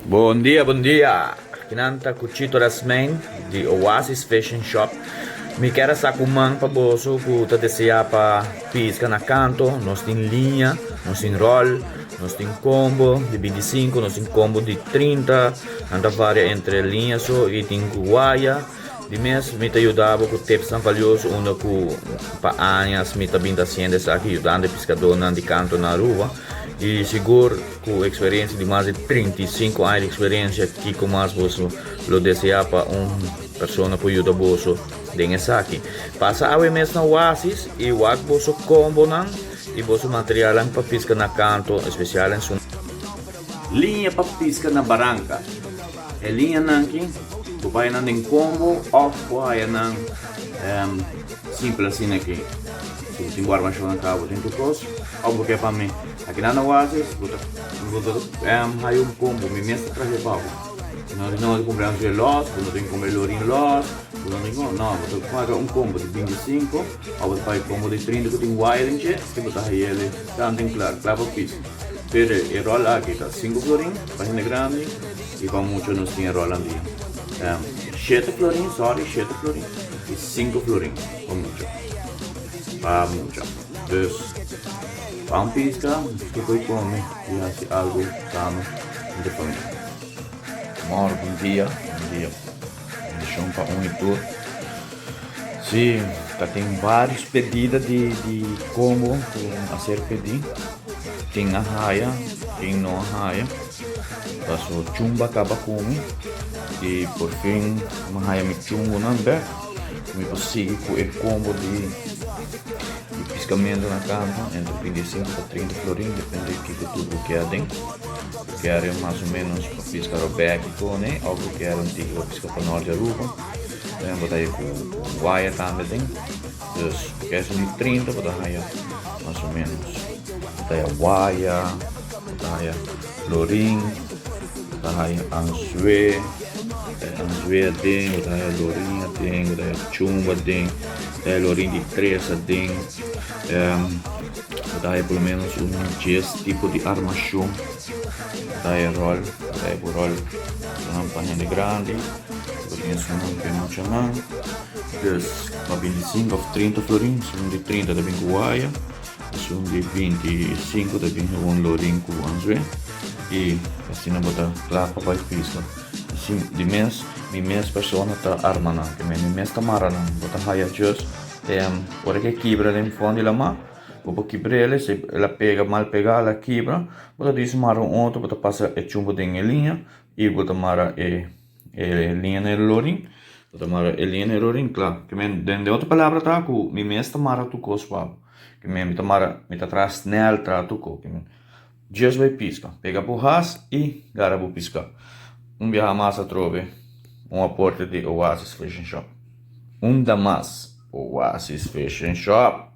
Bon dia, bon dia. Kinan ta ku Chito Rasmijn di Oasis Fishing Shop. Mi kier a sa ku man pa boso ku ta desea pa pisca na kanto. Nos tin liña, nos tin rol, nos tin combo di 25, nos tin combo di 30. Nan ta varia entre liña so y tin ku waya. Di mes mi ta yuda bo ku tipsnan valioso unda ku pa añas mi ta bin ta hasiendo esaki yudando e piskadónan di kanto na Aruba i sigur ku eksperensia di mas di 35 aña di eksperensia kiko mas boso lo deseá pa un persona por yuda boso den esaki. Pasa awe mes na Oasis i wak boso kombonan i boso materialnan pa piska na kanto espesial en su. Liña pa piska na baranka. E liñanan aki bo por haya nan den combo of bo haya nan simpel asina aki. Si bo tin bo armashon na kaba bo tin tur kos of bo ke pa mi. Aki nan na Oasis bo ta bo ta haya un combo mi mes ta trahe pa bo. No tin no kumpra anzuel los, bo no tin kumpra lorin los, bo no tin no bo ta paga un combo di 25 of bo ta paga e combo di 30 ku tin wire den dje i bo ta hay'el tantu en kla kla pa piska. Pero e rol aki ta 5 florin pa hende grandi. I pa mucho nos tin e rolnan di shete florin, sorry, shete florin i sinku florin pa mucha. Pa mucha. Dus, pa un piska, nos ke por kome i hasi algu sano entre famia. Mor, bon dia, bon dia. Bendishon pa un i tur. Si, ta tin varios pedida di di combo ku a ser pedí. Tin a haya, tin no a haya. Paso chumba kaba ku mi i por fin mi a haya mi chumbonan bek. Mi por sigui ku e combo di di piskamentu na kanto entre 25 pa 30 florin depende kiko tur bo ke aden. Bo kere mas o menos pa piska robèki kone òf bo kere un tiki pa piska pa nort di Aruba. Den bo ta haya ku waya tambe den. Dus ku esun di 30 bo ta haya mas o menos. Bo ta haya waya, bo ta haya lorin, bo ta haya anzue, bo ta haya anzue aden, bo ta haya lorin aden, bo ta haya chumbo aden, bo ta haya lorin di tres aden. Bo ta haya por lo menos un dies tipo di armashon. Bo ta haya ròl, bo ta haya ku ròl pa hende grandi. Bo tin esunnan ku e muchanan. Dus pa 25 of 30 florin. Esun di 30 ta bin ku waya. Esun di 25 ta bin gewoon lorin ku anzue. I asina bo ta kla pa bai piska. Así di mes, mi mes persona ta arma nan. Ke mi mes ta mara nan. Bo ta haya just ora ke kibra den fond di lama, bo por kibr'el. Si el a pega mal pega, el a kibra, bo ta dismara un otro, bo ta pasa e chumbo den e liña i bo ta mara e. E liña na e lorin, bo ta mara e liña na e lorin, kla. Ke men, den den otro palabra ta ku mi mes ta mara tur kos pa bo. Ke men mi ta mara, mi ta traha snel traha tur kos. Ke men, djes bai piska, pega bo has i gara bo piska. Un biaha mas atrobe, un aporte di Oasis Fishing Shop. Unda mas? Oasis Fishing Shop!